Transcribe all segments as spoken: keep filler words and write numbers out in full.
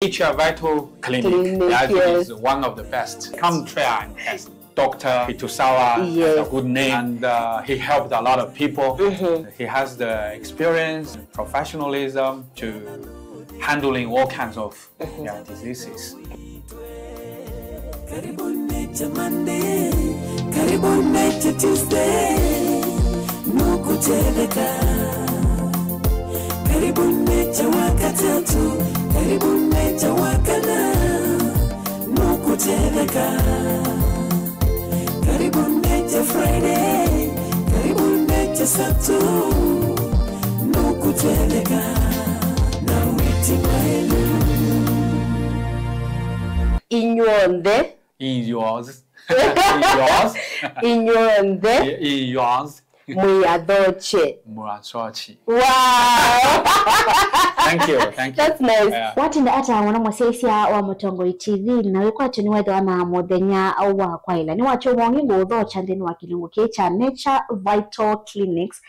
Nature Vital Clinic. Clinic, that yes. Is one of the best. Come try and test. Doctor Kitusawa has a good name, and uh, he helped a lot of people. He has the experience and professionalism to handling all kinds of, yeah, diseases. Karibu Nature Monday, karibu Nature Tuesday, nukutetheka. Karibu Nature Wakatatu, karibu Nature Wakana, nukutetheka. Karibu Nature Friday, karibu Nature Saturday, nukutetheka. Na wĩti mwaĩlu. Inyw'onthe. Inyoz. Inyoz. Inyw'onthe. Inyoz. Mwĩathokye. Mwachochi. Wow. Thank you, thank you. That's nice. Yeah. Watinda ata mwana mũsyaĩĩsya wa Mũtongoi T V, na wĩkwatyo nĩwethĩwa na mũthenya wa kwaĩla. Nĩwatyo mongĩ ngũũthokya nthĩnĩ wa kĩlungu kĩĩ kya Nature Vital Clinics,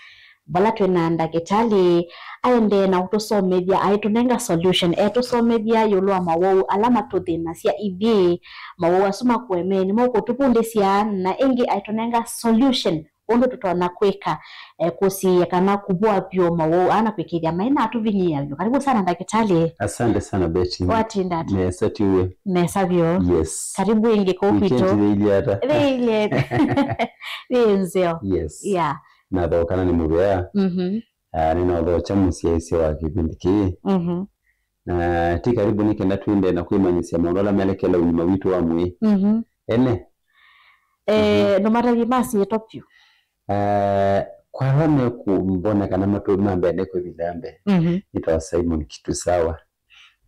vala twĩ na ndakĩtalĩ aendee na ũtũsomethya, aitũnenga solution, etũsomethya ĩũlũ wa mawau ala matũthĩnasya ithyĩ. Mawau asu makũemee nĩmo ũkũtũvundĩsya, na ĩngĩ aitũnenga solution ũndũ tũtonya kwĩka, eh, kũsiĩĩa kana kũvũa vyũ mawau aa na kwĩkĩĩthya mai na atũvinyĩĩa vyũ. Karibu sana ndakĩtalĩ. Asante sana, Betty. Watinda ata? Nesa tiwe. Nesa vyũ. Yes. Karibu ĩngĩ kũu kwitũ. Weekend yĩilyĩ ata? Yĩilyĩ. Yĩ nzeo. Yes. Yeah. Nathooka na nĩ mũvea. Mhm. Ah, nĩnaũthokya mũsyaĩĩsya wa kĩvindi kĩĩ. Mhm. Na ti karibu nĩ kenda twĩndee na kwĩmanyĩsya maũndũ ala melekela ũima witũ wa mwĩĩ. Mhm. Ene. Eh, mhm. No matavye masiĩtwa vyũ. Eh, kwa ala mekũmbona kana matũ mambene kwĩvitha mbee. Mhm. Nĩtawa Simon Kitusawa.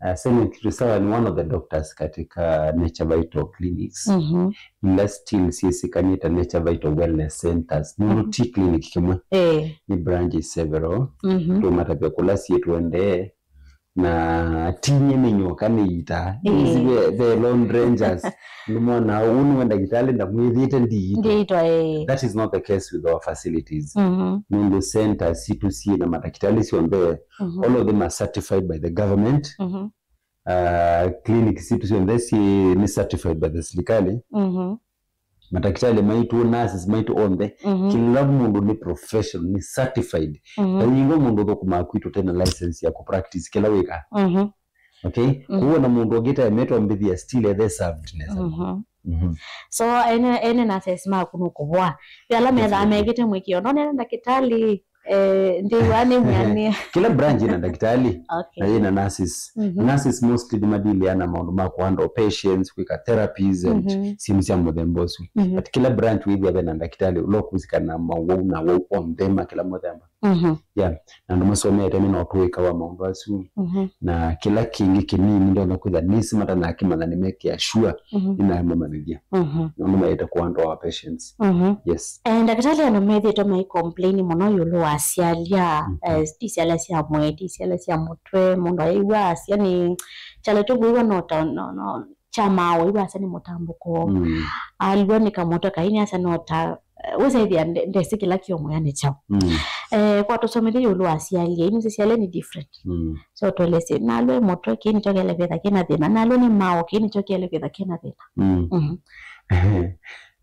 Uh, Simon Kitusawa ni one of the doctors katika Nature Vital Clinics. Mhm. Ila still syĩsĩkanĩte Nature Vital Wellness Centers. Nũndũ ti clinic kĩmwe. Eh. Ni branches several. Mhm. Tũmatavya kũla syĩ tũendee. Na tinye nĩ nyoka nĩ ita. Eh. Nĩsĩ ve, ve Lone Rangers. Nĩmona ũũ nĩwe ndakĩtalĩ ndamwĩthĩte ndiitwa. Ndiitwa, eh. That is not the case with our facilities. Mhm. Nũndũ centers sitũ syĩ na matakĩtalĩ syonthe. Mhm. All of them are certified by the government. Mhm. Uh, clinic sitũ syonthe si, ni certified by the serikali. Mhm. Matakĩtalĩ maitũ, nurses maitũ onthe, mhm, kĩla mũndũ nĩ professional, nĩ certified. Mhm. Na yingwa mũndũ ũthũkũmaa kwitũ tena license ya kũpractice kĩla wĩka. Mhm. Okay? Mhm. Kwoou na mũndũ ũngĩ taemetwa mbĩthĩa still ethe served nesa. Mhm. Mhm. So, ene, ene nurses maku nũkũvoa. Ve ala methaa mekĩte mwĩkĩo. Nonene ndakĩtalĩ, eh, ndiwa nĩ mwianĩe. Kĩla branch ĩna ndakĩtalĩ, okay, na yĩna nurses. Mhm. Nurses mostly nĩmadilĩaa na maũndũ ma kũhandle patients, kwĩka therapies and, mhm, syĩndũ sya mũthemba ũsu. Mhm. But kĩla branch wĩthĩa vena ndakĩtalĩ, ũla ũkũsikana na mawau na wau onthe ma kĩla mũthemba. Mhm. Yeah. Na andũ masomete nĩ na ũtũĩka wa maũndũ asu. Mhm. Na kĩla kĩngĩ kĩnini ndonya kwĩtha nĩsĩ matanakĩmanya nĩmekĩa sure, mhm, nĩnamamanyĩthya. Mhm. Nũndũ maĩte kũhandle our patients. Mhm. Yes. Eh, ndakĩtalĩ andũ methĩĩtwe mai complain mũno ĩũlũ wa syalya, mhm, eh, ti syalya sya mwĩĩ, ti syalya sya mũtwe, mũndũ aĩw'a asya nĩ kyalo tũkwĩw'a no ta, no, no, kya maaũ, ĩw'a asya nĩ mũtambũko. Mm. Alw'a nĩ kamũtwe kaini asya no ta, eh, wĩsaĩthĩa nde-, ndesĩ kĩla kĩũmwĩa nĩ kyaũ. Mm. Eh, kwa tũsomethye ĩũlũ wa syalya, inu syalya nĩ different. Mm. So tũelesye, nalw'a ĩ mũtwe, kĩĩ nĩkyo kĩele kwĩtha kĩna thĩna, nalw'a nĩ maaũ, kĩĩ nĩkyo kĩele kwĩtha kĩna thĩna. Mm. Mhm.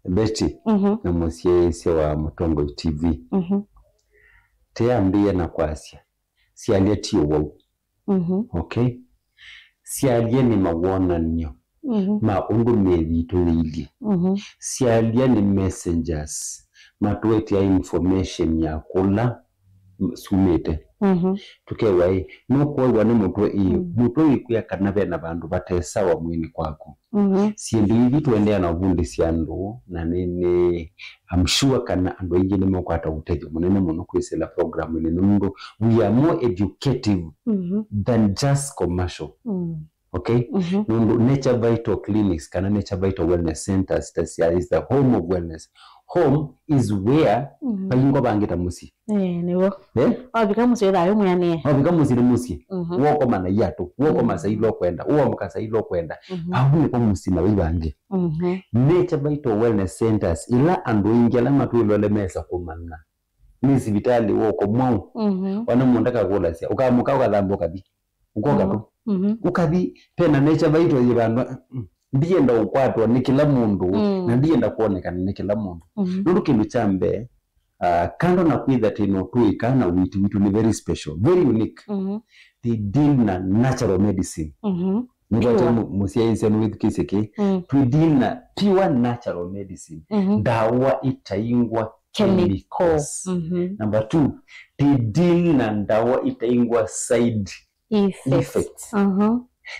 Betty, mhm, na mũsyaĩĩsya wa Mũtongoi T V. Mhm. Tĩambĩĩe na kwasya, syalya ti ũwau. Mhm. Okay? Syalya nĩ mawonany'o, mhm, ma ũndũ mĩĩ yitũ yĩilyĩ. Mhm. Syalya nĩ messengers, matũetea information ya kũla sumĩte. Mhm. Tũkew'a ĩ, nũkũew'a nĩ mũtwe ĩ, mm, mũtwe wĩkwĩa kana vena vandũ vate sawa mwĩĩnĩ kwaku. Mhm. Syĩndũ ithi tũendeea na ũvundĩsya andũ, na nĩ, nĩ, I'm sure kana andũ aingĩ nĩmekwata ũtethyo mũnene mũno kwĩsĩla program ĩno, nũndũ we are more educative, mhm, than just commercial. Mm. Okay? Mhm. Nũndũ Nature Vital Clinics kana Nature Vital Wellness Centers ta sya is the home of wellness. Home is where, mhm, vaingwa vangĩ ta mũsyĩ. Eh, nĩw'o. Eh? Wavika mũsyĩ wĩthaa wĩ mwĩanĩe. Wavika mũsyĩ nĩ mũsyĩ. Mhm. Wokoma na iatũ, wokoma, mhm, saa ila ũkwenda, ũamũka saa ila ũkwenda. Mhm. Vau nĩvo mũsyĩ na wĩ vangĩ. Mhm. Nature Vital Wellness Centers, ila andũ aingĩ ala matwĩlwe nĩ mesa kũmanya. Nĩ sivitalĩ woko mwau. Mhm. Ona mũndũ akakũlasya, ũkamũka ũkathamba ũkathi. Ũkoka, mhm, tu. Mhm. Ũkathi, pena nature vital yĩ vandũ, mm, ndienda ũkwatwa nĩ kĩla mũndũ, Mm. na ndienda kuonekana nĩ kĩla mũndũ. Mhm. Nũndũ kĩndũ kya mbee, uh, kando na kwĩtha twĩ na ũtũĩka na ũiiti witũ nĩ very special, very unique. Mhm. They deal na natural medicine. Mhm. Nĩkwete Pure. Mũsyaĩĩsya nĩwĩthukĩĩsye kĩ. Mm. Twĩ deal na pure natural medicine. Mhm. Ndawa itaingwa Chemical. Chemicals. Mhm. Number two, they deal na ndawa itaingwa side Effects. Effects. Mhm.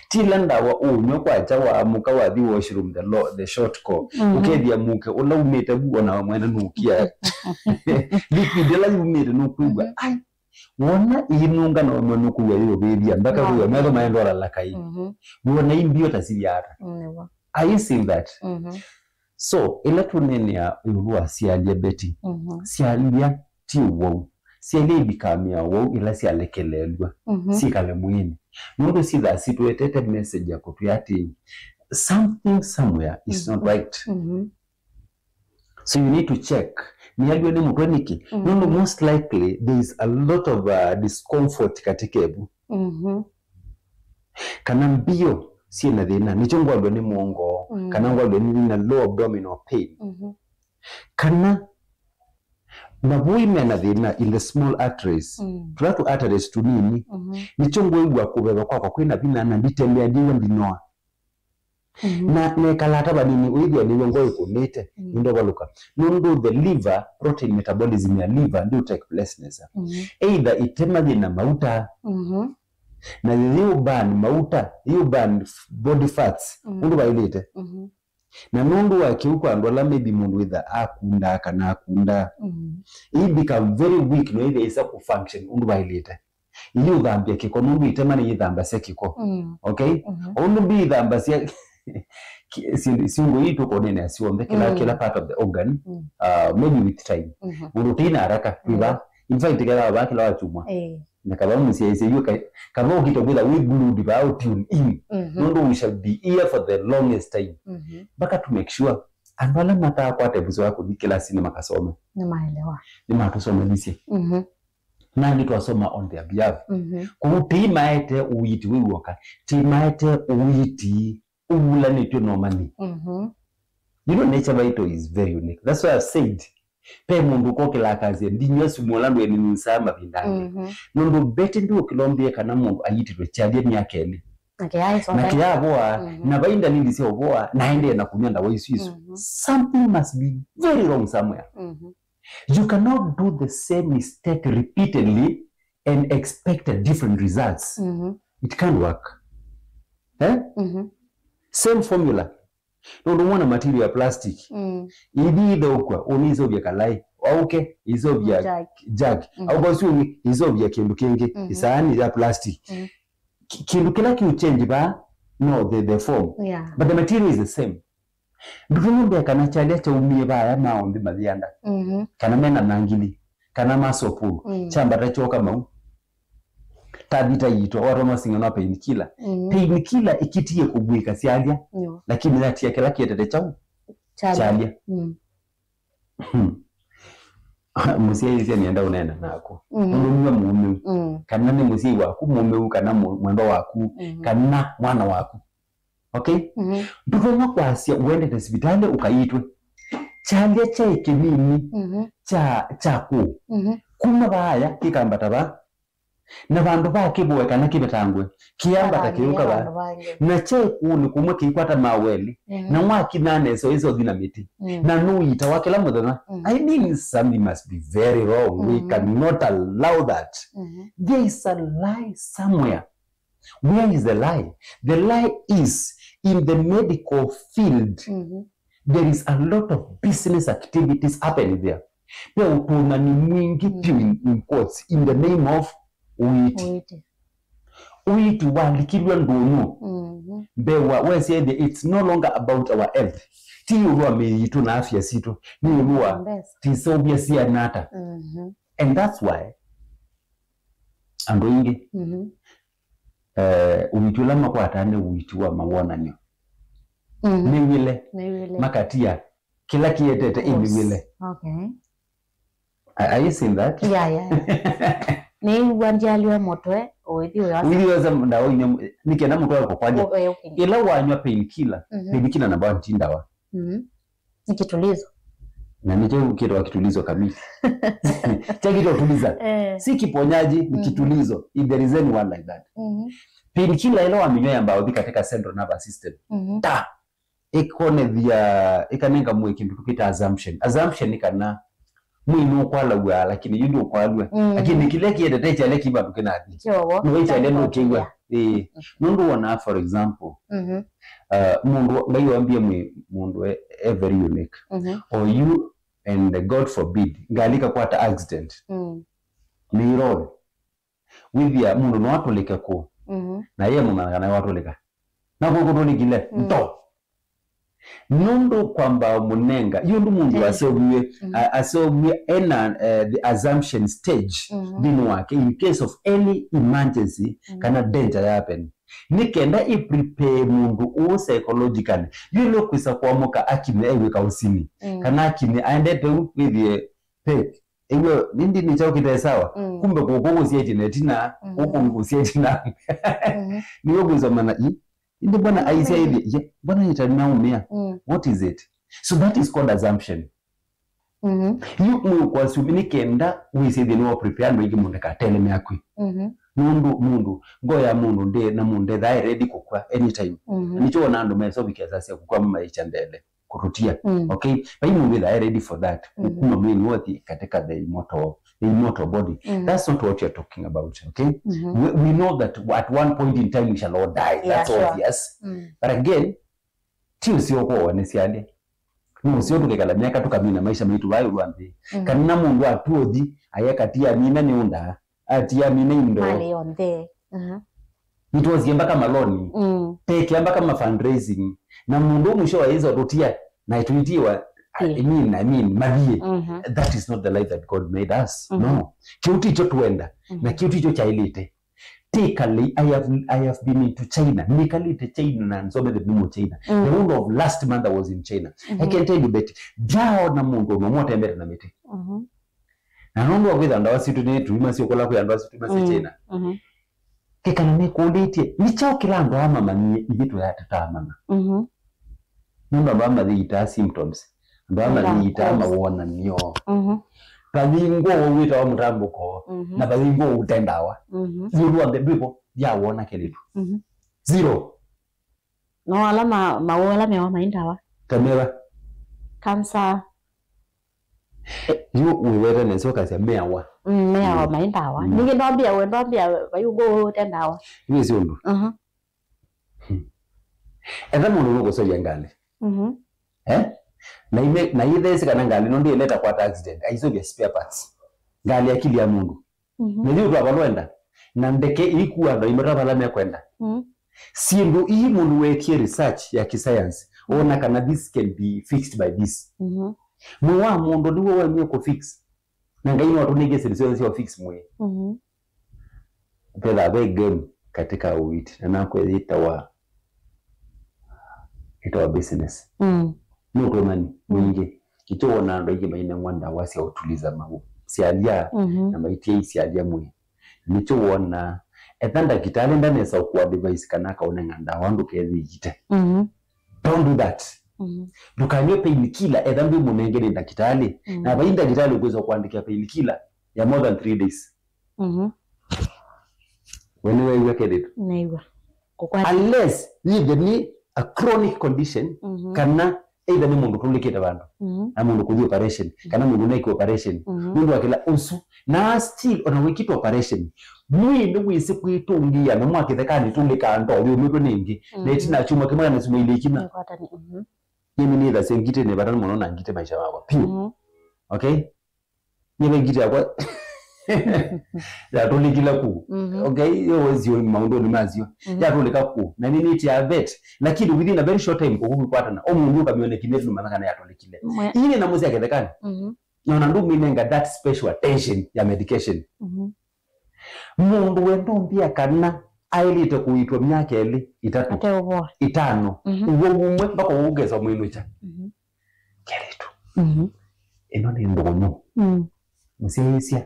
Ti ila ndawa ũũnywa kwakya waamũka wathi washroom the, lo, the short call. Mhm. Ũkethĩa mũke ũla umĩte vu ona we mwene nũkia. Liquid ĩla yumĩte nũkwĩw'a. Mhm. Ai. Wona ĩinunga na ũmwe nũkwĩw'a yĩũvĩvya mpaka kwĩw'a metho maendwa lalakai. Mhm. Wona imbio ta sivya ata. Mm, nĩvo. Are you seeing that? Mhm. So, ĩla tũneenea ĩũlũ wa syalya Betty, Mhm. syalya ti ũwau. Syalya ivikaa mĩao wau ĩla syalekeleelw'a, Mhm. syĩkale mwĩĩnĩ. Nũndũ syĩthaa sitũetete message ya kũtwĩa atĩ something somewhere is not Mhm. right. Mhm. So you need to check. Nĩalw'e nĩ mũtwe nĩkĩ? Mhm. Nũndũ most likely there is a lot of, uh, discomfort katika evu. Mhm. Kana mbio syĩ na thĩna, nĩkyo ngwalw'a nĩ mũongo, Mm. kana ngwalw'a nĩ na low abdominal pain. Mhm. Kana mavũi me na thĩna in the small arteries, Mm. tũla tũ arteries tũnini, Mhm. nĩkyo ngwĩw'a kũveva kwakwa kwĩ na vinya na nditembea ndiw'a ndinoa. Mhm. Na nekala ata vanini ũithĩa nĩw'o ngoo ĩkũnĩte, Mm. nĩndovalũka. Nũndũ the liver, protein metabolism ya liver ndiũ take place nesa. Mhm. Either ĩtema yĩ na mauta, Mhm. na yĩu burn mauta, yĩu burn f-, body fats, Mhm. ũndũ vaĩlĩte. Mhm. Na nũndũ wa kĩu kwa andũ ala maybe mũndũ wĩtha akundaa kana akundaa, Mhm. it become very weak, no ĩthĩa ĩsa kũ function ũndũ vaĩlĩte. Ĩyĩũthambya kĩko, nũndũ ĩtema nĩyĩthambasya kĩko. Mm. Okay? Mhm. Ũndũ mbĩthambasya ki-, syĩndũ, syungo ii tũkonenea syonthe, kĩla, Mm. kĩla part of the organ, Mm. uh, maybe with time. Mhm. Mũndũ tĩna haraka, Mm. kwĩva. In fact, kĩla vaa kĩla wakyumwa. Eh. Na kava mũsyaĩĩsya yu ka-, kava ũkĩte kwĩtha wĩ glued vaa ũ tune in. Mhm. Nũndũ we shall be here for the longest time. Mhm. Mpaka to make sure andũ ala mataakwata ĩvuso ya kũthi kĩlasinĩ makasome. Nĩmaelewa. Nĩmatũsomelisye. Mhm. Nangĩ twasoma on their behalf. Mhm. Kwoou tĩimaete ũiiti wĩ w'oka, tĩimaete ũiiti ũvulanĩtw'e na ũmanyi. Mhm. You know, Nature Vital is very unique. That's why I've said, pe mũndũ ũkokĩla akasya, "Ndinywa sumu ũla ndwene nĩnsaa mavinda angĩ." Mhm. Nũndũ Betty ndũkĩlombie kana mũndũ aiitĩtwe kyalya myaka ĩlĩ. Na kĩyaisomba. Na kĩyavoa, Mhm. na vai ndalili sya ũvoa, na aendee na kũnywa ndawa isu isu. Mhm. Something must be very wrong somewhere. Mhm. You cannot do the same mistake repeatedly and expect a different results. Mhm. It can't work. Eh? Mhm. Same formula. Nũndũ wona material ya plastic. Mm. Ithi itheũkw'a, ũnĩiseũvya kalaĩ. Waũke, iseũvya Jug. Jug. Mhm. Au kwa ũsu ũngĩ, iseũvya kĩndũ kĩngĩ, Mhm. isaani ya plastic. Mm. Ki-, kĩndũ kĩla kĩũchange vaa, no, the, the form. Yeah. But the material is the same. Ndũtũnũmbĩa kana kyalya kyaumie vaya maombĩ mathianda, Mhm. kana mena nangili, kana muscle pull, Mm. kyambata kyoka mau. Tathi ta yitwa, watwa masingano a painkiller. Mm. Painkiller ĩkĩtie kũvw'ĩka syalya, Nyo. Lakini yatia kĩla kĩetete kyau, Kyalya. Kyalya. Mm. Mũsyaĩĩsya nĩenda ũneena naku. Mm. Nũndũ nĩwe mũũmĩu. Mm. Kana nĩ mũsyai waku mũũmĩu, kana mũ-, mwendwa waku, Mm. kana mwana waku. Okay? Mhm. Ndũtonya kwasya ũendete sivitalĩ ũkaitwe. Kyalya kyaĩ kĩnini Mhm. kya, kya kũũ. Mhm. Kuma vaaya kĩkambata va. Na vandũ va kĩvoe kana kĩvetangwe, kĩambata kĩyũka va. Vandũ vangĩ. Na kyaĩ kũũnĩ kũmwe kĩikwata maweli. Mhm. Na mwakinya nesa ũĩsa ũthi na mĩtĩ. Mhm. Na nũiitawa kĩla mũthenya. Mhm. I mean, something must be very wrong. We Mhm. cannot allow that. Mhm. There is a lie somewhere. Where is the lie? The lie is in the medical field. Mhm. There is a lot of business activities happening there. Ve ũtũng'ani mwingĩ Mm. piũ in, in quotes, in the name of ũiiti. Ũiiti. Ũiiti walikilw'a ndũnyũ. Mhm. Mbee wa wesya ĩthĩa, it's no longer about our health. Ti ĩũlũ wa mĩĩ yitũ na afya sitũ. Nĩ ĩũlũ wa Mbesa. Tĩseũvya syana ata. Mhm. And that's why andũ aingĩ Mhm. eh, ũiiti ũla makwataa nĩ ũiiti wa mawonany'o. Mhm. Nĩw'ĩle. Nĩw'ĩle. Makatia kĩla kĩetete Yes. ĩnĩw'ĩle. Okay. Are, are you seeing that? Yeah, yeah. Nĩw'a ndyalĩwe mũtwe, ũithi ũyo asa. Ũithi ũyo asa ndawa ine, nĩ kenda mũtwe ũkwanja. Ĩla wanywa painkiller, mhm, painkiller namba one ti ndawa. Mhm. Ni kitulizo. Na nĩkyo kĩtawa kitulizo kamili. Kya kĩtawa tuliza. Eh. Si kiponyaji, ni, mhm, kitulizo. If there is anyone like that. Mhm. Painkiller ĩla wamĩnywa yamba ũthi katika central nervous system. Mhm. Ta! Ĩkonethya, ĩkanenga mwĩĩ kĩndũ tũkĩta assumption. Assumption nĩ kana mwĩĩ nũkwalaw'a, lakini yu ndũkwalw'a. Mm. Lakini kĩla kĩendete kyaĩle kĩ vandũ kĩnathi. Kyovo. Nũĩkyaĩle ndũkĩw'a. Ĩĩ. Nũndũ wona, for example, mhm, uh, mũndũ, Ngai wambie mwĩĩ, mũndũ e, e very unique. Mhm. Or you and God forbid, ngalĩ ĩkakwata accident. Mm. Nĩ iroe. Wĩthĩa mũndũ no atũlĩke kũũ, mhm, na ye mũmanya kana watũlĩka. Na kũu kũtũlĩkile, mm, nto. Nũndũ kwamba mũnenga, yu ũndũ mũndũ, eh, aseũviw'e, mm, a-, aseũviw'e ena, eh, the assumption stage, mhm, nthĩnĩ wake, in case of any emergency, mm, kana danger ya happen. Nĩ kenda ĩ prepare mũndũ ũũ psychologically. Yu ĩla ũkwĩsa kũamũka akine ew'ĩka ũsini, mm, kana akine aendete u wĩthĩe pek. Ĩw'e, nindi nĩ kyaũ kĩte sawa? Mm. Kumbe kũkũ kũsyaĩtye na ĩtina, mm, kũkũ kũsyaĩtye na. Mm-hmm. Nĩw'o kwĩsomana, "Ĩ, ĩndĩ mbona aisyaĩtye, ye, mbona ĩtanaumĩa? Mm. What is it?" So that is called assumption. Mm-hmm. Yu mwĩ ũkwasumi nĩ kenda wĩsĩthye nĩwa prepare andũ aingĩ mũndũ ndakateleme akw'e. Mm-hmm. Nũndũ mũndũ, ngoo ya mũndũ ndĩ na mũndũ ethaa ready kũkw'a anytime. Mm-hmm. Nĩkyo wona andũ mesovikia saa sya kũkw'a mamaĩkya ndele. Kũtũtia. Mm. Okay? Vai mũndũ wĩthaa ready for that. Mm-hmm. Kuma mwĩĩ nĩwothi katika the immortal, the immortal body. Mm-hmm. That's not what you're talking about, okay? Mm-hmm. We, we know that at one point in time we shall all die. Yeah, that's sure. Obvious. Mm. But again, ti ũseo kwowa nĩ syalya. Nĩ ũseo tũkekala myaka tũkamina maisha maitũ vai ũlwa nthĩ. Mm. Kana mũndũ atuothi, ayeka ti amina nĩ ũndaa. Atiamina indo. Mali yonthe. Mhm. Nĩtwosie mbaka maloni. Mm. Tekea mbaka ma fundraising. Na mũndũ mwisho wa hizo tũtia na ituitiwa. I mean, I mean, mathie. Mhm. That is not the life that God made us. Mhm. No. Kĩu tikyo twenda. Mhm. Na kĩu tikyo kyailite. Tikalei, I have, I have been into China. Nikalite China na nsomete nimo China. Mm. The whole of last month I was in China. I can tell you that jao na mũndũ no motembere na mĩtĩ. Mhm. Na nũndũ wa kwĩtha ndawa sitũ nĩ tuima syũkũla kwĩ ndawa sitũ tuima sya China. Mhm. Kĩkana nĩkũlĩtye, nĩ kyaũ kĩla andũ aa mamanyie ithyĩ tũya tũtaamanya? Mhm. Nũndũ andũ aa mathiitaa symptoms. Andũ aa mathiitaa mawonanio. Mhm. Vathi ngoo wĩtawa mũtambũko, mhm, na vathi ngoo ũtendawa. Mhm. Yu ndw'onthe ndwĩvo yawona kelĩtu. Mhm. Zero. No ala ma, maũũ ala mewa mai ndawa. Ta meva? Cancer. Yu wĩwete nesa ũkasya meawa. Mm, meawa mai ndawa. Mm. Ningĩ ndombia we, ndombia vayu ngũũ ũte ndawa. Yu ĩsĩ ũndũ. Mhm. Hmm. Etha mũndũ nũkũsovya ngalĩ. Mhm. Eh? Na ime, na ithesi kana ngalĩ no ndĩleta kwata accident. Aisovya spare parts. Ngalĩ akili ya mũndũ. Mhm. Na yu twavalwenda. Na ndeke ikuwa andũ aimata vala mekwenda. Mhm. Syĩndũ ii mũndũ weekie research ya kisayansi, mhm, ona kana this can be fixed by this. Mhm. Mwĩĩ wa mũndũ nĩw'o waemie kũ fix. Na Ngai nĩwatũnengie syĩndũ syonthe sya fix mwĩĩ. Mhm. Vethaa ve game katika ũiiti, na nakwĩthĩtawa ĩtawa business. Mm. Nĩ ũtũmani, mm, mwingĩ. Nĩkyo wona andũ aingĩ mainengwa ndawa sya ũtuliza maũ, syalya, mhm, na maitia isyalya mwĩĩ. Nĩkyo wona, etha ndakĩtalĩ ndanesa ũkũadvise kana akaũnenga ndawa ndũkethĩite. Mhm. Don't do that. Mhm. Ndũkanywe painkiller etha ndwĩmũnenge nĩ ndakĩtalĩ. Mhm. Na vai ndakĩtalĩ ũkwĩsa kũandĩkĩa painkiller ya more than three days. Mhm. We nĩweew'a kethĩtu? Naĩw'a. Kũkwata. Unless yĩthĩa nĩ a chronic condition, mhm, kana either nĩ mũndũ ũtũlĩkĩte vandũ, mhm, na mũndũ kũthi operation, kana mũndũ naĩkĩ operation, mhm, nũndũ wa kĩla ũsu. Na still, ona wĩkĩte operation, mwĩĩ nĩwĩsĩ kwĩtũngĩĩa, na mwa kĩthekanĩ tũlĩkaa ndoo yũmĩtwe nĩ ĩngĩ, na, mhm, ĩtina kyumwa kĩmwe kana syumwa ilĩ ĩkina. Nĩkwatani, mhm. Nyie nĩnĩthasya ngitĩ nĩ vata mũno na ngitĩ maisha makwa. Piũ. Mhm. Okay? Nyie ve ngitĩ yakwa yatũlĩkile kũu. Mhm. Okay, yo wesio maũndũnĩ masyo. Mhm. Yatũlĩka kũu. Na nĩnĩtia vet. Lakini within a very short time, kũkũ kwĩkwatana. O mũndũ ũkamĩone kineti nũmanya kana yatũlĩkile. Mwe- Ii nĩ nyamũ sya kĩthekanĩ. Mhm. Na ona ndũmĩnenga that special attention ya medication. Mhm. Mũndũ we ndombia kana aĩlĩte kũitwa myaka ĩlĩ, ĩtatũ, ateũvoa, ĩtano, mhm, ũwau ũmwe mpaka ũkesa mwĩnũkya. Mhm. Kelĩtu. Mhm. Ĩno nĩ ndũnyũ. Mm. Mũsyaĩĩsya.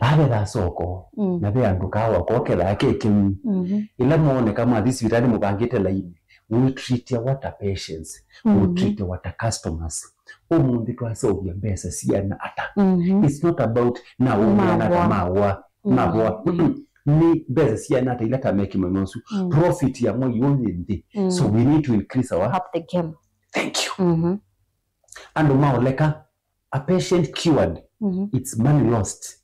Avethaa soko, mm, na ve andũ kawa kokethaa ke kĩu. Mhm. Ĩla mooneka mathi sivitalĩ mũvangĩte laini, mũitreatia what a patients, mm, mũitreatia what a customers. Ũmũnthĩ twaseũvya mbesa siana ata? Mhm. It's not about na ũmĩana ta mavoa, mavoa. Mm. Mm-mm. Nĩ mbesa siana ata ila ta mekĩmano ũsu. Mm. Profit ya mwei ũyũ yĩ nthĩ. Mm. So we need to increase our up the game. Thank you. Mhm. Andũ maoleka, a patient cured, mhm, it's money lost.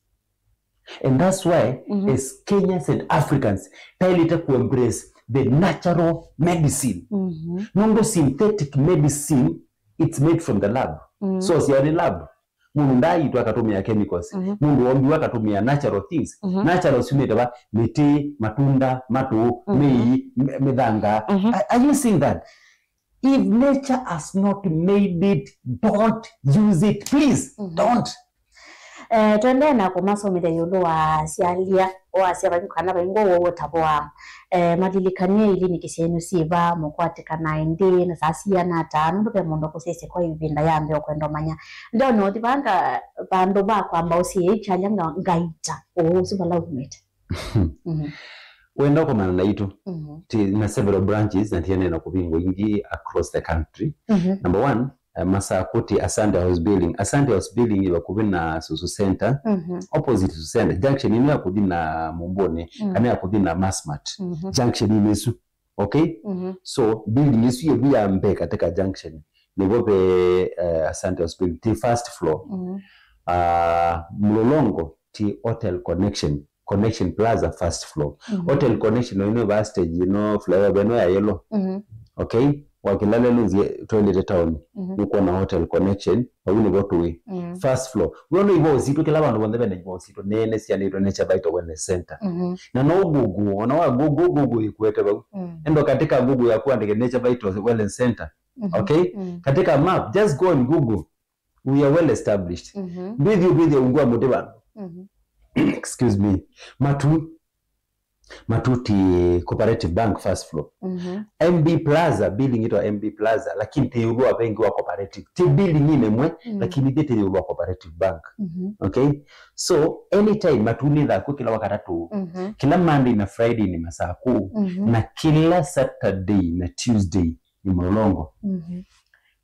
And that's why, mhm, as Kenyans and Africans, tailite ku embrace the natural medicine. Mhm. Nũndũ synthetic medicine, it's made from the lab. Mhm. So, siani lab. Mũndũ ndaaitwa akatũmĩa chemicals. Mhm. Mũndũ wombiwa akatũmĩa natural things. Mhm. Natural siumĩte va? Mĩtĩ, matunda, matũ, mhm, mĩi, m-, mĩthanga. Mhm. Are, are you seeing that? If nature has not made it, don't use it, please. Mhm. Don't. Eh, tũendee na kũmasomethya ĩũlũ wa syalya, wasya vai-, kana vaingwa ũwau ũtavoa. Eh, malilikanie iliniki syenyu syĩva, mũkwatĩkana ĩndĩ, na saa siana ata, nũndũ ve mũndũ ũkũsyaisye kwa ĩvinda ya mbee ũkwenda ũmanya. Ndeona ũthi vanga vandũ va kwamba ũsie kyalya nga-, ngaita ũũ ũsu vala umĩte. Mhm. Wenda ũkomana naitũ, mhm, twĩ na several branches, na tũneena kũvingwa ingĩ across the country. Mhm. Number one, eh, Masaku twĩ Asante House Building. Asante House Building ĩ vakuvĩ na Susu Center, mhm, opposite Susu Center, junction ĩno ya kũthi na Mumbuni, mm, kana ya kũthi na Massmart. Mhm. Junction ĩno ĩsu. Okay? Mhm. So, building ĩsu yĩ vu ya mbee katika junction. Nĩvo ve, eh, Asante House Building, twĩ first floor. Mhm. Ah, Mlolongo, twĩ Hotel Connection. Connection Plaza first floor. Mhm. Hotel Connection ĩno va stage ĩno, flyover ĩno ya yellow. Mhm. Okay? Wakĩla lelũ nzie twendete town. Mhm. Nĩkwona Hotel Connection, vau nĩvo tũĩ. Mhm. First floor. Wĩona ivoo sitũ, kĩla vandũ vonthe vena ivoo sitũ, nene sianĩtwe Nature Vital Wellness Center. Mhm. Na no Google, ona wa Google, Google ĩkwete vau. Mhm. Enda katika Google yaku andĩke Nature Vital Wellness Center. Mhm. Okay? Mhm. Katika map, just go on Google. We are well established. Mhm. Ndwĩthĩ ũkwĩthĩa ungu wa mũtĩ vandũ. Mhm. Excuse me. Matu. Matu twĩ Cooperative Bank first floor. Mhm. M B Plaza, building ĩtawa M B Plaza, lakini twĩ ĩũlũ wa vengi wa Cooperative. Twĩ building ĩmwe, mhm, lakini ithyĩ twĩ ĩũlũ wa Cooperative Bank. Mhm. Okay? So, anytime Matu nĩ Masaku kĩla Wakatatũ, mhm, kĩla Monday na Friday nĩ Masaku, mhm, na kĩla Saturday na Tuesday nĩ Mlolongo. Mhm.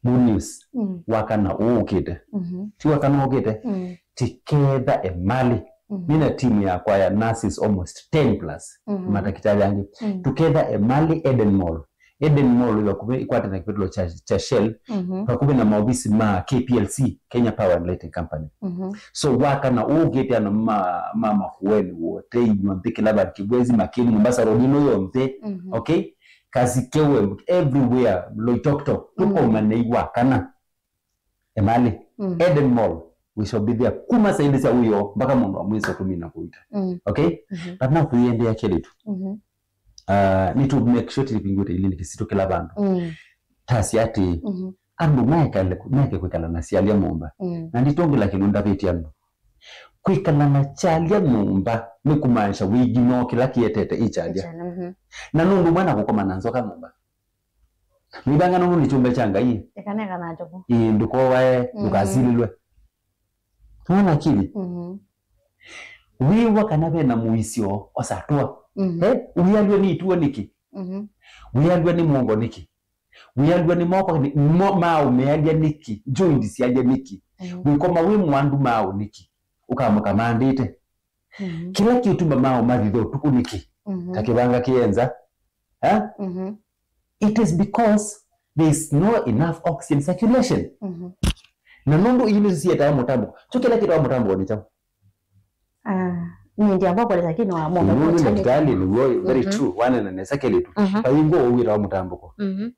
Good news. Mm. Wakana ũũ ũkĩte. Mhm. Ti wakana ũũ ũkĩte. Mm. Tũketha emalĩ. Mhm. Nĩ na timu yakwa ya nurses almost ten plus. Mhm. Matakĩtalĩ angĩ. Mm. Tũketha emalĩ Eden Mall. Eden Mall ĩ vakuvĩ, ĩkwatene na kĩvĩtũlo kya, kya Shell. Mhm. Vakuvĩ na maovisi ma K P L C, Kenya Power and Lighting Company. Mhm. So wakana ũũ ũkĩte andũ ma, ma Makueni wote, inyw'onthe kĩla vandũ Kibwezi, Makeni, Mombasa Road ĩno yonthe. Mhm. Okay? Kasikewe everywhere, Loitoktok, mm, tũkomanei wakana. Emalĩ. Mm. Eden Mall, we shall be there. Kuma saa ilĩ sya wĩoo mpaka mũndũ wa mwiso tũmina kũita. Mm. Okay? Mhm. But now tũiendeea kelĩtu. Mhm. Ah, nĩ to make sure tũivingũĩte iliniki sitũ kĩla vandũ. Mm. Tasya atĩ, mhm, andũ meke, meke kwĩkala na syalya nyũmba. Mm. Na nditongela kĩndũ ndavĩtye andũ. Kwĩkala na kyalya nyũmba nĩ kũmaanisha wĩiginoo kĩla kĩetete ĩ kyalya. Kyalya, mhm. Na nũndũ mwana kũkoma na nzoka nyũmba. Nĩvanga nũndũ nĩ kyũmbe kya Ngai. Ĩkaneka na njovu. Ĩĩ, ndũkovae, mhm, ndũkasilĩlwe. Nona kĩvi? Mhm. Wĩw'a kana ve na mũisyo, osa tũa. Mhm. Eh, wĩalw'a nĩ ituo nĩkĩ? Mhm. Wĩalw'a nĩ mũongo nĩkĩ? Wĩalw'a nĩ moko nĩ-, mo-, maaũ mealya nĩkĩ? Joint syalya nĩkĩ? Mhm. Wĩkoma wĩ mũandu maaũ nĩkĩ? Ũkamũka maandĩte. Mhm. Kĩla kĩtuma maaũ mathitha ũtukũ nĩkĩ? Mhm. Ta kĩvanga kĩenza. Eh? Mhm. It is because there is no enough oxygen circulation. Mhm. Na nũndũ ii nĩsyo sietae mũtambũko. Kyo kĩla kĩtawa mũtambũko nĩ kyaũ? Ah, nĩ ndia ngwa kũleta kĩno wa mũndũ. Nũndũ ndakĩtalĩ nĩw'o, very, mhm, true, wanena nesa kelĩtu. Mhm. Vayingwa ũwĩtawa mũtambũko. Mhm.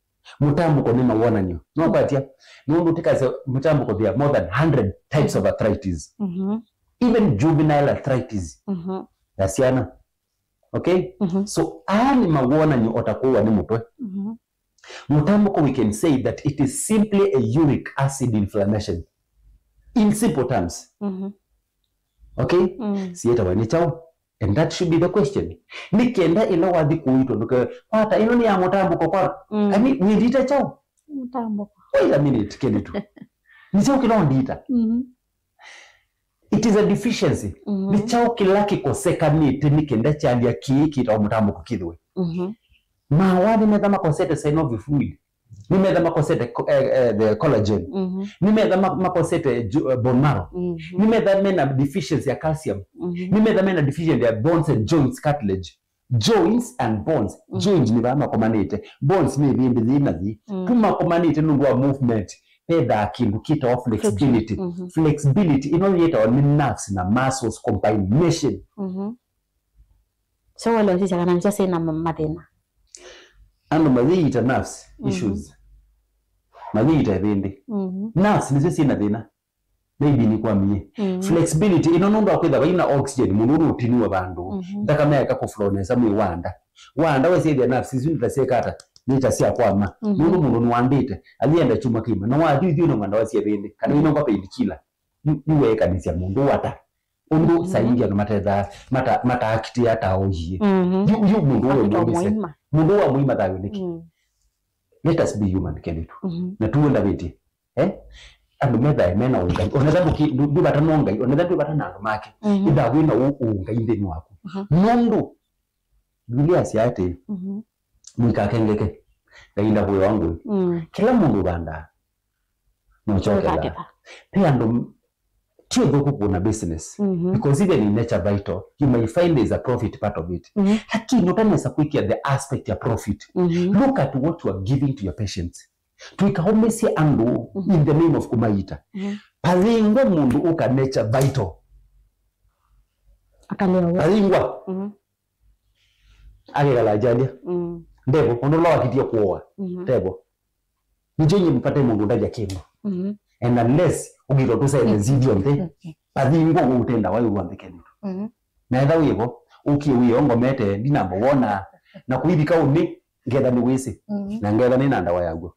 Mũtambũko nĩ mawonany'o. No kwatya, nũndũ tĩkasya mũtambũko, there are more than hundred types of arthritis. Mhm. Even juvenile arthritis, mhm, ya syana. Okay? Mhm. So, aya nĩ mawonany'o o ta kũwa nĩ mũtwe. Mhm. Mũtambũko, we can say that it is simply a uric acid inflammation. In simple terms. Mhm. Okay? Mm. Sietawa nĩ kyaũ? And that should be the question. Nĩ kenda ĩla wathi kũitwa ndũke, "Kwata, ĩno nĩ ya mũtambũko kwa." Mm. I mean, wĩndita kyaũ? Mũtambũko. Wait a minute, kelĩtu. Nĩ kyaũ kĩla ũndita? Mhm. It is a deficiency. Mhm. Nĩ kyaũ kĩla kĩkosekanĩte nĩ kenda kyalya kĩĩ kĩtawa mũtambũko kĩthĩwe? Mhm. Mawa nĩmetha makosete synovial fluid. Nĩmetha makosete co-, eh, eh, the collagen. Mhm. Nĩmetha ma-, makosete ju-, eh, bone marrow. Mhm. Nĩmetha mena deficiency ya calcium. Mhm. Nĩmetha mena deficiency ya bones and joints, cartilage. Joints and bones. Mhm. Joints nĩ vaa makomanĩte. Bones nĩ ĩvĩndĩ yĩ na yĩ. Mhm. Tu makomanĩte nũndũ wa movement. Vethaa kĩndũ kĩtawa flexibility. Mhm. Flexibility, ĩno yĩtawa nĩ nerves na muscles combination. Mhm. So wale wasisya kana nĩsyo syĩ na ma-, mathĩna. Andũ mayĩita nerves, mhm, issues. Mayĩita ĩvĩndĩ. Mhm. Nerves nĩsyo syĩ na thĩna. Maybe nĩkwamie. Mhm. Flexibility, ĩno nũndũ wa kwĩtha vaina oxygen, mũndũ nũtinua vandũ. Mhm. Nthakame yaeka kũflow nesa mwĩ wanda. Wanda wesĩthĩa nerves isu nĩtasyekata, nĩtasyakwama. Mhm. Nũndũ mũndũ nĩwandĩte, alienda chuma kĩima. Na wathi ithyĩ nonga ndawa sya ĩvĩndĩ, kana inonga painkiller. Yu, yu weekanĩsya mũndũ wata. Ũndũ, mhm, saingi andũ matethaa, mata-, mataakitĩa ta oie. Mhm. Yu, yu mũndũ ũyũ akita mũũmĩse. Mũima. Mũndũ wa mũima thayũ nĩkĩ? Mm. Let us be human, Kelĩtu. Mhm. Na tuwe ndavĩtye. Eh? Andũ methae mena ũngai. Onetha ndũki-, ndũ-, ndwĩvata no Ngai. Onetha ndwĩvata na andũ make. Mhm. Ĩthaa wĩna ũ-, ũngai nthĩnĩ waku. Mhm. Nũndũ, Biblia yasya atĩ, mhm, mũikakengeke. Ngai ndakũĩwa ngũĩ. Mm. Kĩla mũndũ ũvandaa, nũkyokethaa. Nũkaketha. Ve andũ m-, ti ũthũku kũna business. Mhm. Because even in Nature Vital, you might find there's a profit part of it. Mhm. Lakini ũtanesa kwĩkĩa the aspect ya profit. Mhm. Look at what you are giving to your patients. Tũikaũmĩsye andũ, mhm, in the name of kũmaita. Mhm. Pathingwa mũndũ ũka Nature Vital. Akalea ũu. Pathingwa. Mhm. Akekala ajalya. Mm. Ndevo, ũndũ ũla wakitie kũoa. Mhm. Ndevo. Nĩkyo nyie mpate mũndũ ndalya kĩndũ. Mhm. And unless ũkitwa tũsene nzithio nthĩ, pathingwa ũtenda waĩ w'onthe Kelĩtu. Mhm. Na etha wĩvo, ũkie wĩo ngomete, ndinamba wona, na kũivika ũnĩ, ngetha nĩwĩsĩ, mhm, na ngetha nĩ na ndawa yaw'o.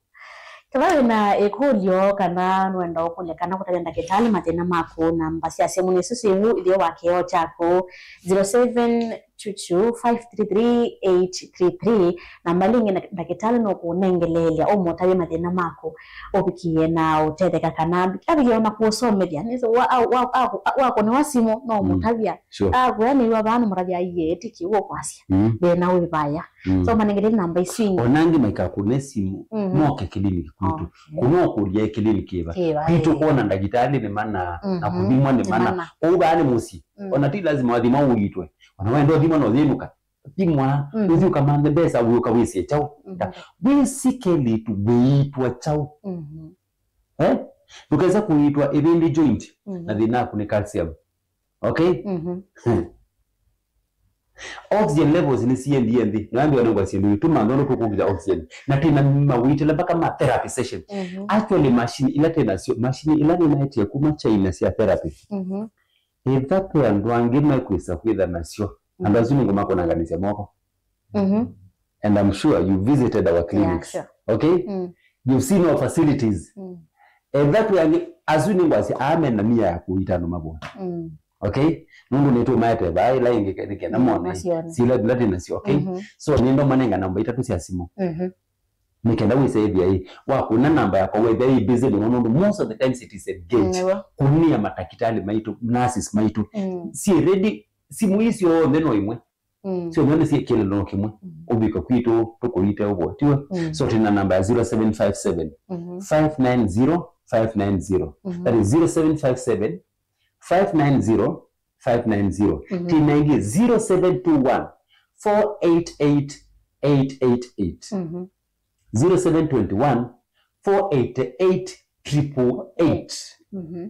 Kethwa wĩ na ĩkũlyo kana nũenda ũkũlya kana kũtavya ndakĩtalĩ mathĩna maku, namba sya simũ nĩsu syĩvu ĩtheo wa kĩoo kyaku, zero seven two two five three three eight three three. Namba ĩngĩ ndakĩtalĩ nũkũnengeleelya ũmũtavye mathĩna maku, ũvikie na ũtetheka kana avikie ona kũsomethya. Nĩsĩ wa-, wa-, wa-, wa-, wakũnĩwa simũ no, mm, ũmũtavya. Sure. Akwĩa nĩw'a vaa nĩmũtavya aiee ti kĩu ũkwasya. Mm. Thĩna wĩ vaya. Mm. So manengele namba isu ingĩ. Ona angĩ maikakũne simũ, mhm, moke kiliniki kwitũ. Okay. Kũna ũkũlya ĩ kiliniki ĩva. Ĩva, kwitũ ĩĩ. Kwona ndagĩtalĩ nĩ mana, na, mhm, kũthimwa nĩ mana. Nĩ mana. Kwoou vaa nĩ mũsyĩ. Mm. Ona ti lazima wathima ũitwe. Ona wenda ũthimwa no thĩnũka. Thimwa, mhm, ũthi ũkamanthe mbesa, wĩũka wĩsĩe kyaũ. Mhm. Wĩsĩ Kelĩtu wĩitwa kyaũ. Mhm. Eh? Ndũkesa kũitwa ĩvĩndĩ joint, mhm, na thĩna waku nĩ calcium. Okay? Mhm. Hmm. Oxygen levels nĩ siendie nthĩ. Nĩwambia nengwa syĩndũ ituma ndono tũkũvitha oxygen. Na tĩna mawĩtĩle mpaka ma therapy session. Mhm. Actually, machine ila tĩnasyo, machine ila nĩnaetie kuma China sya therapy. Mhm. Ĩtha kwĩ andũ angĩ mekwĩsa kwĩtha nasyo, andũ asu nĩngũmakũnanganĩsya moko. Mhm. And I'm sure you visited our clinics. Yeah, sure. Okay? Mm. You've seen our facilities. Mm. Ĩtha kwĩ angĩ, asu nĩngwasya aa mena mia ya kũita andũ mavoe. Mm. Okay? Nũndũ nĩtũmaete vaa ĩla ĩngĩ ke-, nĩ kenda, mm, mone. Masione. Sila ila tĩnasyo, okay? Mhm. So, nĩndomanenga namba itatũ sya simũ. Mhm. Nĩ kenda wĩse ĩthĩa ĩ, wakũna namba yakwa wethĩa ĩ busy mũno, nũndũ most of the times it is engaged. Nĩw'o. Kũnĩa matakĩtalĩ maitũ, nurses maitũ. Mm. Syĩ ready, simũ ii syonthe no imwe. Mm. Syonthe nĩ syĩ kĩlĩlo kĩmwe. Mm. Ũvika kwitũ, tũkũite ũvotiwe. Mm. So twĩna namba ya zero seven five seven, mhm, five nine zero, five nine zero. Mhm. That is zero seven five seven, five nine zero, five nine zero. Mhm. Twĩna ĩngĩ zero seven two one, four eight eight, eight eight eight. Mhm. Zero seven twenty one, four eight eight, triple eight. Mhm.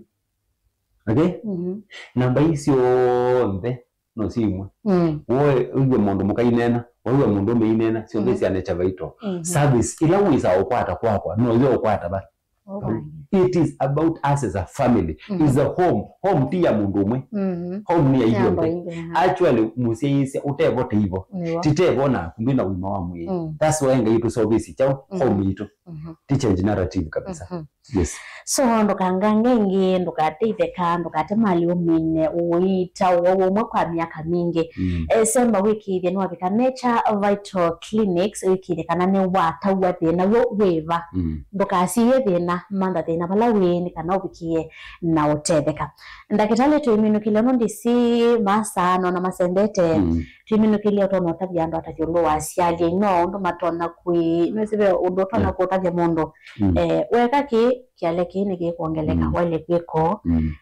Okay? Mhm. Namba ii syonthe no syo imwe. Mm. Woe ũiwe mũndũ mũka inena, waiwe mũndũ ũme inena, syonthe, mhm, sya Nature Vital. Mhm. Service ila wĩsa ũkwata kwakwa, no yo ũkwata va. Oh, it is about us as a family. Mm. Is a home. Home ti ya mũndũ ũmwe. Mm-hmm. Home nĩ ya ithuothe. Actually, mũsyaĩĩsya ũtevo te ivo. Nĩw'o. Titevo naku ndwĩ na ũima wa mwĩĩ. Mm. That's why Ngai tũseũvĩsye kyaũ, mm, home yitũ. Mhm. Ti change narrative kabisa. Mhm. Yes. So, ndũkangange ĩngĩ, ndũkate itheka, ndũkate mali ũmine, ũita ũwau ũmwe kwa myaka mingĩ. Mm. Eh, semba wĩkĩĩthye nĩwavika Nature Vital Clinics, wĩkĩĩthye kana nĩwatawa thĩna w'o wĩva. Mm. Ndũkasiĩe thĩna, mantha thĩna vala wĩ nĩ kana ũvikĩe na ũtetheka. Ndakĩtalĩ, tũiminũkĩlya ũndũ ndĩsĩ masaa nona masendete. Mm. Tũiminũkĩlya ũtonya ũtavya andũ atavya ũndũ wa asyali no ũndũ matonya kwĩ, nĩwĩsĩ ve ũndũ ũtonya, yeah, kũtavya mũndũ. Mm. Eh, weka kĩ, kĩale kĩĩ nĩkĩkwongeleka, mm, waile kwĩko. Mm.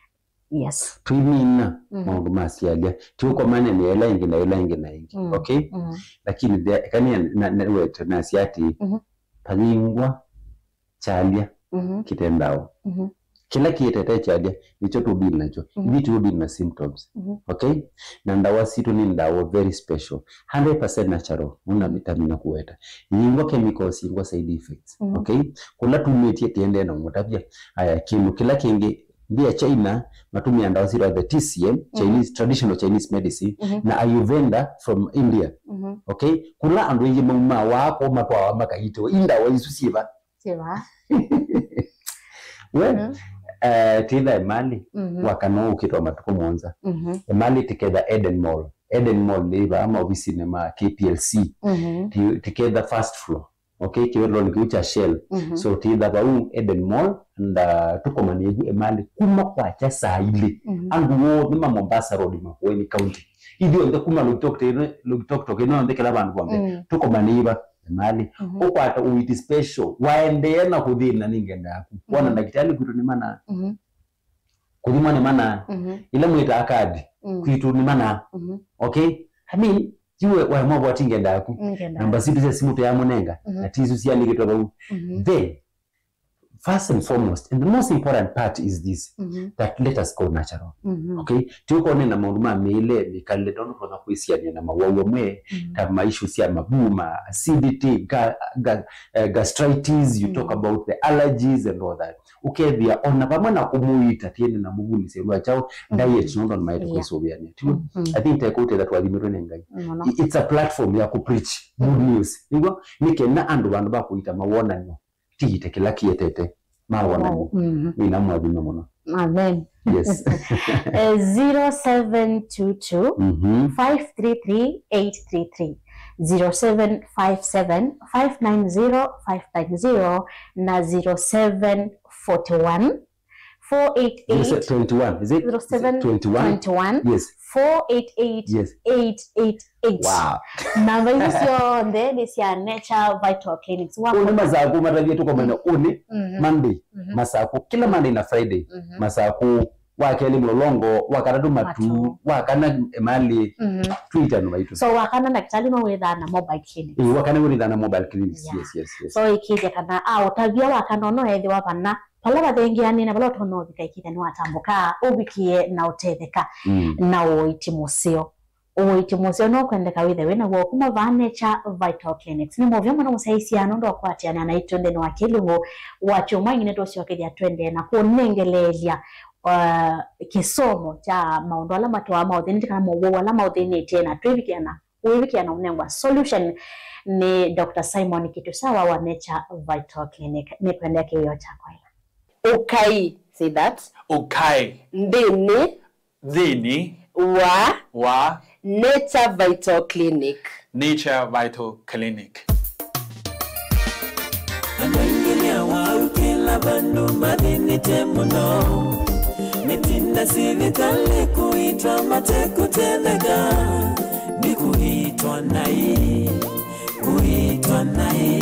Yes. Twĩmina, mhm, maũndũ ma asyali. Tũkomane nĩ ĩla ĩngĩ na ĩla ĩngĩ na ĩngĩ. Mm. Okay? Mm. Lakini the, kani na, na, wete nasya atĩ, mhm, payingwa kyalya, mhm, kĩte ndawa. Mhm. Kĩla kĩetete kyalya, nĩkyo tũdeal nakyo. Mhm. Ithyĩ tũdeal na symptoms. Mhm. Okay? Na ndawa sitũ nĩ ndawa very special. Hundred percent natural. Una vitamina kũweta. Yingwa chemicals, yingwa side effects. Mhm. Okay? Kũla tumĩtie tiendee na ũmũtavya. Aya, kĩndũ kĩla kĩngĩ, nthĩ ya China, matũmĩa ndawa sitwa the T C M, mhm, Chinese, traditional Chinese medicine, mhm, na Ayurveda from India. Mhm. Okay? Kũla andũ aingĩ maumaa wako matwawa makaitĩwa. Ii ndawa isu syĩva? Siva. We, mhm, eh, titha Emali, mhm, wakana ũkĩtwa matukũ mũonza. Mhm. Emali tiketha Eden Mall. Eden Mall nĩ vaa maovisinĩ ma K P L C. Mhm. Ti-, tiketha first floor. Okay, kĩwelonĩ kĩu kya Shell. Mhm. So, titha vau Eden Mall, and, uh, tũkomanie vu Emali kuma kwakya saa ilĩ. Mhm. Andũ onthe ma Mombasa Road, Makueni County. Ithyonthe kuma Loitoktok ĩno, Loitoktok ĩno yonthe kĩla vandũ vonthe. Mm. Tũkomanie va Emali. Mhm. Ũkwata ũiiti special. Waendee na kũthĩna nĩ ngenda yaku. Wona, mhm, ndakĩtalĩ kwitũ nĩ mana. Mhm. Kũthimwa nĩ mana. Mhm. Ila mwĩtaa kadi, mm, kwitũ nĩ mana. Mhm. Okay? I mean, tiwe waemwa vwati ngenda yaku. Nĩ ngenda. Namba sitũ sya simũ tũyamũnenga. Mhm. Na ti isu siandĩkĩtwe vau. Mhm. Then, first and foremost, and the most important part is this, mhm, that let us go natural. Mhm. Okay? Tũkonena maũndũ ma mĩĩle, mĩkalĩle, tondũ tũna kwĩsiania na mawau amwe, mhm, ta ma issues sya mavuu, ma acidity, ga-, ga-, eh, gastritis, you talk, mhm, about the allergies and all that. Ũkethĩa ona vamwe na kũmũita tiene na mũvuni selwa chao, mhm, diet, nũndũ nĩmaete, yeah, kwĩsũvĩania. Tiwe? Mhm. I think teko ũtethya twathimĩtwe nĩ Ngai. Mũno. I-, it's a platform ya kũpreach good, mhm, news. Nĩguo, nĩ kenda andũ vandũ va kũita mawonanyo. Tiite kĩla kĩetete. Mawonanyo. Wow. Mhm. Nĩna mwathime mũno. Amen. Yes. Eh, zero seven two two, mhm, five three three, eight three three, zero seven five seven, five nine zero, five nine zero, na zero seven forty one, four eight eight. Zero seven twenty one, is it? Zero seven twenty one. Yes. Four eight eight, yes, eight eight eight. Wow. Namba isu syonthe nĩ sya Nature Vital Clinics. Wa- Ũnĩ Masakũ matavie tũkomana ũnĩ, mhm, Monday, mhm, Masakũ, kila Monday na Friday, mhm, Masakũ, wa kelĩ Mlolongo, wa katatũ Matuu, Matuu, wa kana Emali, mhm, twĩtano maitũ. So, wa kana ndakĩtalĩ no wĩthaa na mobile clinics. Ĩĩ, wa kana wĩthaa na mobile clinics. Yeah. Yes, yes, yes. So, ĩkĩĩthya kana, a, ũtavya wa kana no ethĩwa vana, vala vathengeanĩe na vala ũtonya ũvika ĩkĩĩthya nĩwatambũka, ũvikĩe na ũtetheka, mm, na ũiiti mũseo. Ũiiti mũseo no kwendeka wĩthe wĩ naw'o kuma vaa Nature Vital Clinics. Nĩ mũvea mũno mũsyaĩĩsya nũndũ wa kũatĩanĩa naitũ nthĩnĩ wa kĩlungu wa kyumwa. Ĩngĩ nĩtũsyokethya tũendee na kũnengeleelya, uh, kĩsomo kya maũndũ ala matũaa maũthĩnĩtye kana mowau ala maũthĩnĩtye na twĩvikĩa na wĩvikĩa na ũnengwa solution nĩ Doctor Simon Kitusawa wa Nature Vital Clinic. Nĩkwendea kĩwĩoo kyakwa ĩla. Ũkai, say that. Ũkai. Nthĩnĩ. Nthĩnĩ. Wa. Wa. Nature Vital Clinic. Nature Vital Clinic. Andũ aingĩ nĩ arwaru kĩla vandũ mathĩnĩte mũno. Metinda sivitalĩ kũitwa matekũtetheka. Nĩ kũitwa naĩ, kũitwa naĩ.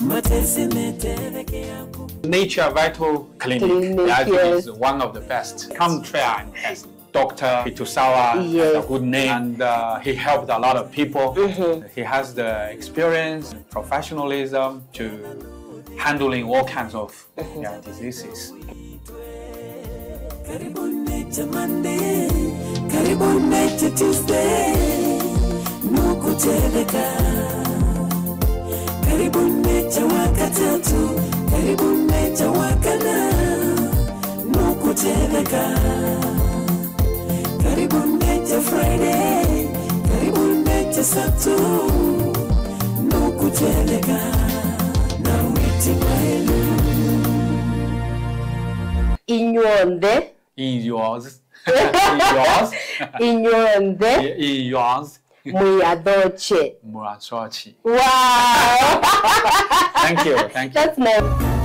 Matesĩ metethekea kũ? Nature Vital Clinic. Clinic, the idea, yes, is one of the best. Come try and test. Doctor Kitusawa, yes, has a good name, and, uh, he helped a lot of people. Mm-hmm. He has the experience, professionalism to handling all kinds of, mm-hmm, yeah, diseases. Karibu Nature Monday, karibu Nature Tuesday, nũkũtetheka. Karibu Nature Wakatatu, karibu Nature Wakana, nũkũtetheka. Karibu Nature Friday, karibu Nature Saturday, nũkũtetheka. Na wĩ Inyw'onthe. Inyw'onthe. Inyw'onthe. Mwĩ athokye. Mwĩ athokye. Wow. Thank you, thank you. That's nice.